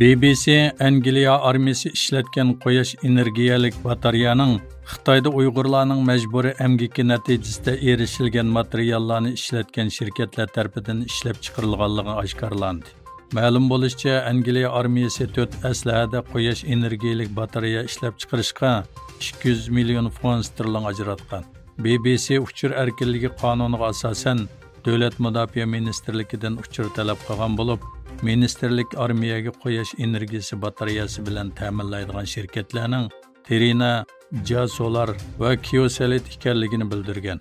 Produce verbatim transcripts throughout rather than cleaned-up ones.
بى بى سى ئەنگلىيە ئارمىيىسى ئىشلەتكەن قۇياش ئېنېرگىيەلىك باتارېيەنىڭ خىتايدا ئۇيغۇرلارنىڭ مەجبۇرىي ئەمگىكى نەتىجىسىدە ئېرىشىلگەن ماتېرىياللارنى ئىشلەتكەن شىركەتلەر تەرىپىدىن ئىشلەپچىقىرىلغانلىقى ئاشكارىلاندى. مەلۇم بولۇشىچە، ئەنگلىيە ئارمىيىسى تۆت ئەسلىھەدە قۇياش ئېنېرگىيەلىك باتارېيە ئىشلەپچىقىرىشقا ئىككى يۈز مىليون فونت ستېرلىڭ ئاجراتقان. بى بى سى ئۇچۇر ئەركىنلىكى قانۇنىغا ئاساسەن، دۆلەت مۇداپىئە مىنىستىرلىكىدىن ئۇچۇر تەلەپ قىلغان بولۇپ، مىنىستىرلىك ئارمىيەگە قۇياش ئېنېرگىيىسى باتارېيەسى بىلەن تەمىنلەيدىغان شىركەتلەرنىڭ تېرىنا، جا سولار ۋە كىيوسېلىت ئىكەنلىكىنى بىلدۈرگەن.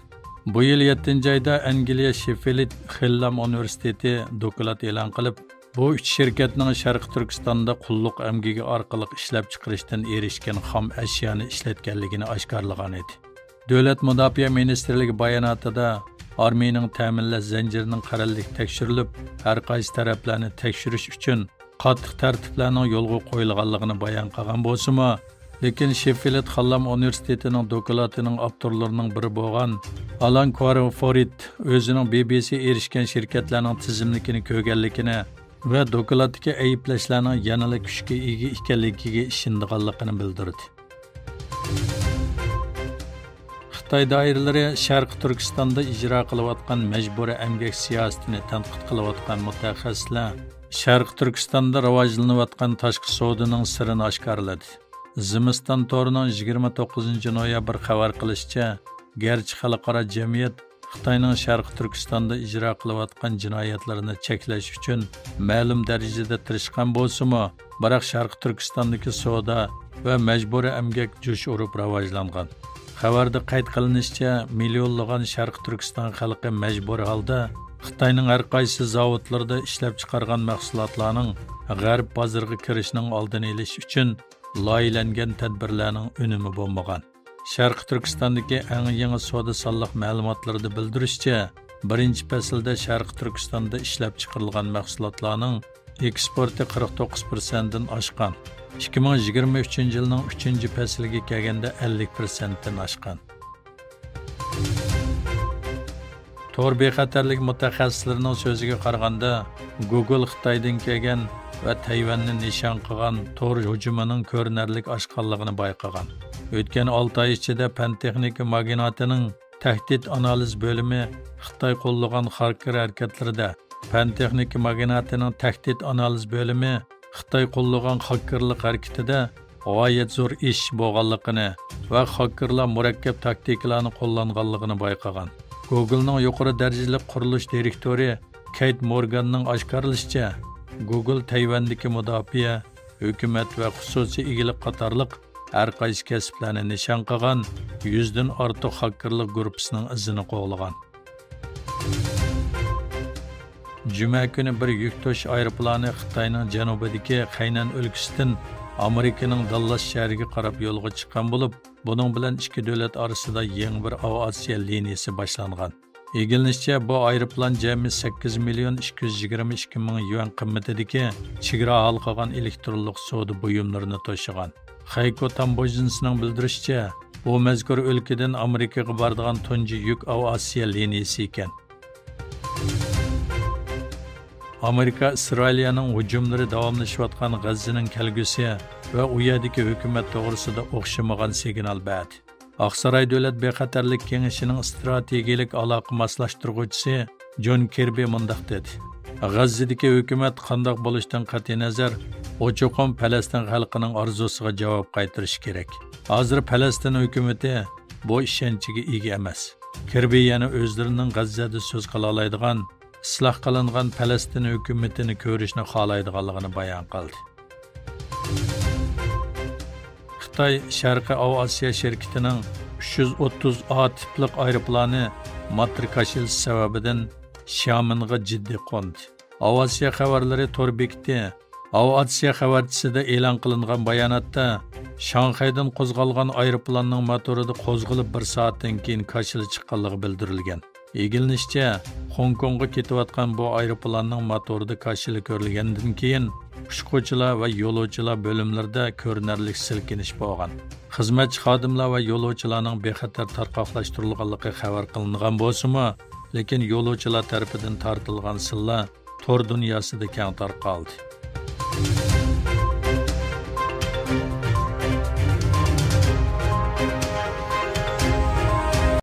بۇ يىل يەتتىنچى ئايدا ئەنگلىيە شېففىلد خىللام ئۇنىۋېرسىتېتى دوكلات ئېلان قىلىپ، بۇ ئۈچ شىركەتنىڭ شەرقىي تۈركىستاندا قۇللۇق ئەمگىكى ئارقىلىق ئىشلەپچىقىرىشتىن ئېرىشكەن خام ئەشيانى ئىشلەتكەنلىكىنى ئاشكارىلىغان ئىدى. دۆلەت مۇداپىئە مىنىستىرلىكى باياناتىدا ئارمىيىنىڭ تەمىنلەش زەنجىرىنىڭ قەرەللىك تەكشۈرۈلۈپ، ھەر قايسى تەرەپلەرنى تەكشۈرۈش ئۈچۈن قاتتىق تەرتىپلەرنىڭ يولغا قويۇلغانلىقىنى بايان قىلغان بولسىمۇ، لېكىن شېففىلد خاللام ئۇنىۋېرسىتېتىنىڭ دوكلاتىنىڭ ئاپتورلىرىنىڭ بىرى بولغان ئالان كوارفورد ئۆزىنىڭ بى بى سى ئېرىشكەن شىركەتلەرنىڭ تىزىملىكىنى كۆرگەنلىكىنى ۋە دوكلاتتىكى ئەيىبلەشلەرنىڭ يەنىلا كۈچكە ئىگە ئىكەنلىكىگە ئىشىنىدىغانلىقىنى بىلدۈردى. خىتاي دائىرىلىرى شەرقىي تۈركىستاندا ئىجرا قىلىۋاتقان مەجبۇرىي ئەمگەك سىياسىتىنى تەنقىد قىلىۋاتقان مۇتەخەسسىسلەر شەرقىي تۈركىستاندا راۋاجلىنىۋاتقان تاشقى سودىنىڭ سىرىنى ئاشكارىلىدى. زىمىستان تورىنىڭ يىگىرمە توققۇزىنچى نويابىر خەۋەر قىلىشىچە، گەرچە خەلقئارا جەمئىيەت خىتاينىڭ شەرقىي تۈركىستاندا ئىجرا قىلىۋاتقان جىنايەتلىرىنى چەكلەش ئۈچۈن مەلۇم دەرىجىدە تىرىشقان بولسىمۇ، بىراق شەرقىي تۈركىستاندىكى سودا ۋە مەجبۇرىي ئەمگەك جۇش ئۇرۇپ راۋاجلانغان. خەۋەردە قەيت قىلىنىشىچە، مىليونلىغان شەرقىي تۈركىستان خەلقى مەجبۇرىي ھالدا خىتاينىڭ ھەر قايسى زاۋۇتلىرىدا ئىشلەپچىقارغان مەھسۇلاتلارنىڭ غەرب بازىرىغا كىرىشىنىڭ ئالدىنى ئېلىش ئۈچۈن لايىھەلەنگەن تەدبىرلەرنىڭ ئۈنۈمى بولمىغان. شەرقىي تۈركىستاندىكى ئەڭ يېڭى سودا سانلىق مەلۇماتلىرىدا بىلدۈرۈشىچە، بىرىنچى پەسىلدە شەرقىي تۈركىستاندا ئىشلەپچىقىرىلغان مەھسۇلاتلارنىڭ ئېكسپورتى قىرىق توققۇز پىرسەنتتىن ئاشقان، ئىككى مىڭ يىگىرمە ئۈچىنچى يىلنىڭ ئۈچىنچى پەسلىگە كەلگەندە ئەللىك پىرسەنتتىن ئاشقان. تور بىخەتەرلىكى مۇتەخەسسىسلىرىنىڭ سۆزىگە قارىغاندا، گۇگل خىتايدىن كەلگەن ۋە تەيۋەننى نىشان قىلغان تور ھۇجۇمىنىڭ كۆرۈنەرلىك ئاشقانلىقىنى بايقىغان. ئۆتكەن ئالتە ئاي ئىچىدە پەن تېخنىكا ماگناتىنىڭ تەھدىت ئانالىز بۆلۈمى خىتاي قوللىغان خاككېر ھەرىكەتلىرىدە، پەن تېخنىكا ماگناتىنىڭ تەھدىت ئانالىز بۆلۈمى خىتاي قوللىغان خاككېرلىق ھەرىكىتىدە غايەت زور ئېشىش بولغانلىقىنى ۋە خاككېرلار مۇرەككەپ تاكتىكىلارنى قوللانغانلىقىنى بايقىغان. گوگلنىڭ يۇقىرى دەرىجىلىك قۇرۇلۇش دىرېكتورى كەيت مورگاننىڭ ئاشكارىلىشىچە، گوگل تەيۋەندىكى مۇداپىئە، ھۆكۈمەت ۋە خۇسۇسىي ئىگىلىك قاتارلىق ھەر قايسى كەسىپلەرنى نىشان قىلغان يۈزدىن ئارتۇق خاككېرلىق گۇرۇپپىسىنىڭ ئىزىنى قوغلىغان. جۈمە كۈنى بىر يۈك توشۇش ئايروپىلانى خىتاينىڭ جەنۇبىدىكى خەينەن ئۆلكىسىدىن ئامېرىكىنىڭ داللاس شەھىرىگە قاراپ يولغا چىققان بولۇپ، بۇنىڭ بىلەن ئىككى دۆلەت ئارىسىدا يېڭى بىر ئاۋىئاتسىيە لىنىيىسى باشلانغان. ئىگىلىنىشىچە، بۇ ئايروپىلان جەمئىي سەككىز مىليون ئىككى يۈز يىگىرمە ئىككى مىڭ يۈەن قىممىتىدىكى چېگرا ھالقىغان ئېلېكترونلۇق سودا بۇيۇملىرىنى توشۇغان. خەيكو تامبوژنىسىنىڭ بىلدۈرۈشىچە، بۇ مەزكۇر ئۆلكىدىن ئامېرىكىغا بارىدىغان تۇنجى يۈك ئاۋىئاتسىيە لىنىيىسى ئىكەن. ئامېرىكا ئىسرائىلىيەنىڭ ھۇجۇملىرى داۋاملىشىۋاتقان غەززىنىڭ كەلگۈسى ۋە ئۇ يەردىكى ھۆكۈمەت توغرىسىدا ئوخشىمىغان سىگنال بەردى. ئاقساراي دۆلەت بىخەتەرلىك كېڭىشىنىڭ ئىستراتېگىيىلىك ئالاقە ماسلاشتۇرغۇچىسى جون كىربى مۇنداق دېدى: غەززىدىكى ھۆكۈمەت قانداق بولۇشتىن قەتئىينەزەر، ئۇ چوقۇم پەلەستىن خەلقىنىڭ ئارزۇسىغا جاۋاب قايتۇرۇشى كېرەك. ھازىر پەلەستىن ھۆكۈمىتى بۇ ئىشەنچكە ئىگە ئەمەس. كىربى يەنە ئۆزلىرىنىڭ غەززەدە سۆز قىلالايدىغان، ئىسلاھ قىلىنغان پەلەستىن ھۆكۈمىتىنى كۆرۈشنى خالايدىغانلىقىنى بايان قىلدى. خىتاي شەرقىي ئاۋىئاتسىيە شىركىتىنىڭ ئۈچ يۈز ئوتتۇز ئا تىپلىق ئايروپىلانى ماتور كاشىلىسى سەۋەبىدىن شيامېنغا جىددىي قوندى. ئاۋىئاتسىيە خەۋەرلىرى تور بېكىتى ئاۋىئاتسىيە خەۋەرچىسىدە ئېلان قىلىنغان باياناتتا، شاڭخەيدىن قوزغالغان ئايروپىلاننىڭ موتورىدا قوزغىلىپ بىر سائەتتىن كېيىن كاشىلا چىققانلىقى بىلدۈرۈلگەن. ئىگىلىنىشىچە، خوڭكوڭغا كېتىۋاتقان بۇ ئايروپىلاننىڭ موتورىدا كاشىلا كۆرۈلگەندىن كېيىن، ئۇچقۇچىلار ۋە يولۇچىلار بۆلۈملىرىدە كۆرۈنەرلىك سىلكىنىش بولغان. خىزمەتچى خادىملار ۋە يولۇچىلارنىڭ بىخەتەر تارقاقلاشتۇرۇلغانلىقى خەۋەر قىلىنغان بولسىمۇ، لېكىن يولۇچىلار تەرىپىدىن تارتىلغان سىرلار تور دۇنياسىدا كەڭ تارقالدى.